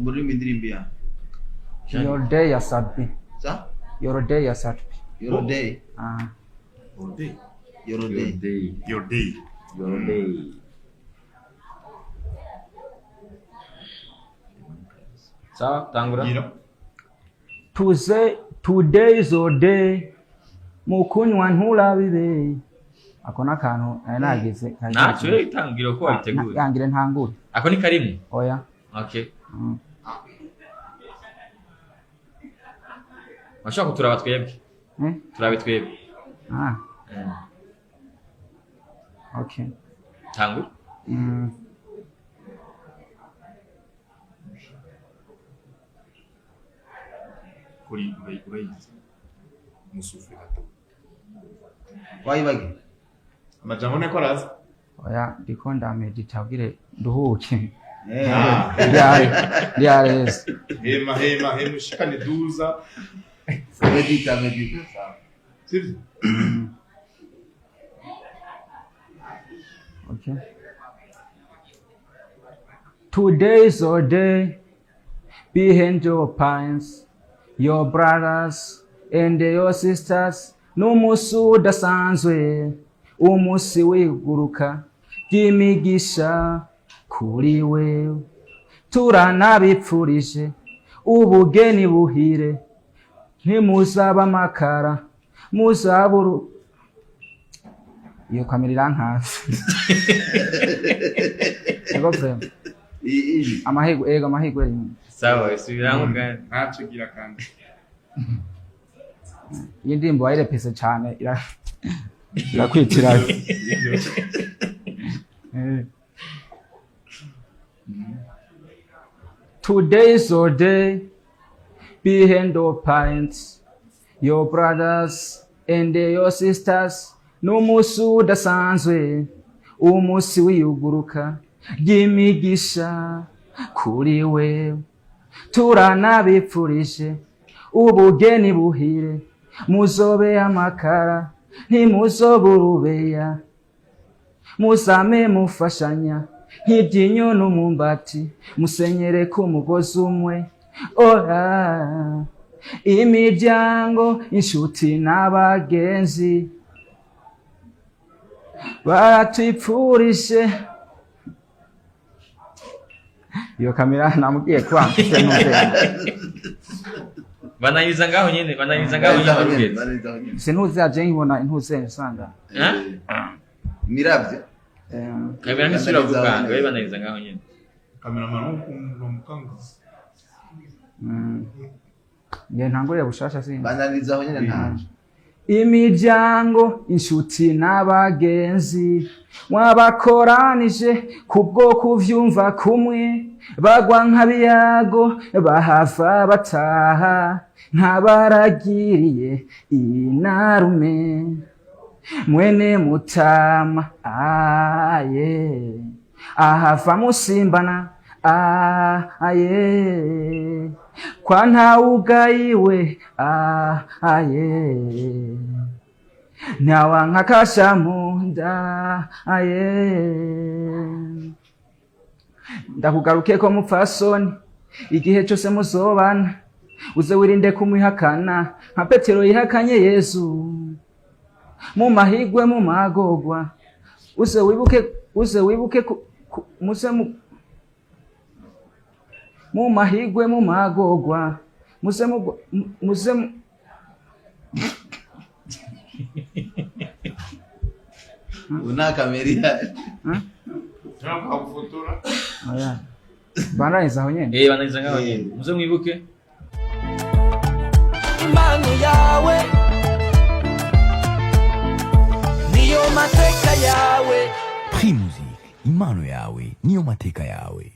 Uririmba indirimbo ya Your Day ya Sat-B. Sa? Your Day ya Sat-B. Your Day. Ah. Your day. Your Your Day. day. Your day. Your day. Sawa, tangura. Gira. Today is your day, mu kunywa nturabibe. Ako n'akantu nari nagize. Ntacyo rero, itangira uko wabiteguye. Yangire ntangure. Ako ni karimu. Oya. Okay. Washobora kuturaba twebwe. Eh? Turabe twebwe. Ah, okay. Tangura. Kuri urayizi. Musufe gato. Wayibage. Amajambo niko araza. Oya, ndiko ndamedita kugira nduhuke. Eh. Ah. Ryareze. Hema hema hema ushikane duza. Medita, medita. Sawa. Sivyo? Okay. Today is your day. Behind your parents, your brothers, and your sisters. N'umunsi udasanzwe, umunsi wiguruka ry'imigisha kuri wewe. Turanabipfurije ubugeni buhire, ntimuzaba amakara, muzaburu. Iyo kamera irankanze. Ego vraiment. Iyi. Amahirwe, ego amahirwe rimwe. Sawa, subiramo kandi. Ntacyo gira kandi. Iyi ndirimbo wayirepese cyane irakwitira. Eh. Today is your day. Behind your parents, your brothers, and your sisters. N'umunsi udasanzwe, umunsi wiyuguruka ry'imigisha kuri wewe. Turanabipfurije ubugeni buhire, muzobe amakara, ntimuzobe urubeya, muzame mufashanya nk'iryinyo n'umwumbati, musenyere ku mugozi umwe. Ora imiryango, inshuti n'abagenzi baratwipfurije. Iyo kamera namubwiye kuba mfise ntuze. Bananyuza ngaho nyene, bananyuza ngaho nyene warugeze. Bananiza aho nyene. Mfise ntuze aje nkibona intuze nsanga. Eh? Miravyo. Eh, Kamera ntisubira gukanga, we bananyuza ngaho nyene. Cameraman w'umukanga. Nge ntangurire bushasha sinzi. Bananiza aho nyene ntaco. Imiryango, inshuti n'abagenzi mwabakoranije kubwo kuvyumva kumwe, bagwa nk'abiyago bahava bataha nkabaragiriye inarume mwene mutama aye ahava musimbana aye kwa ntawugayiwe aye ntawankakasha mu nda aye. Ndakugaruke ko mupfasoni, igihe cyose muzobana uze wirinde kumwihakana nka Petero yihakanye Yesu. Mu mahigwe, mu magogwa, uze wibuke muze mu mahigwe, mu magogwa, muze muze Ubu nta kamera ihari. Ntabwo. Oya. Bandaniriza aho nyene. Eh, bananyuza ngaho nyene. Muze mwibuke. Impano yawe niyo mateka yawe. Primusic, impano yawe niyo mateka yawe.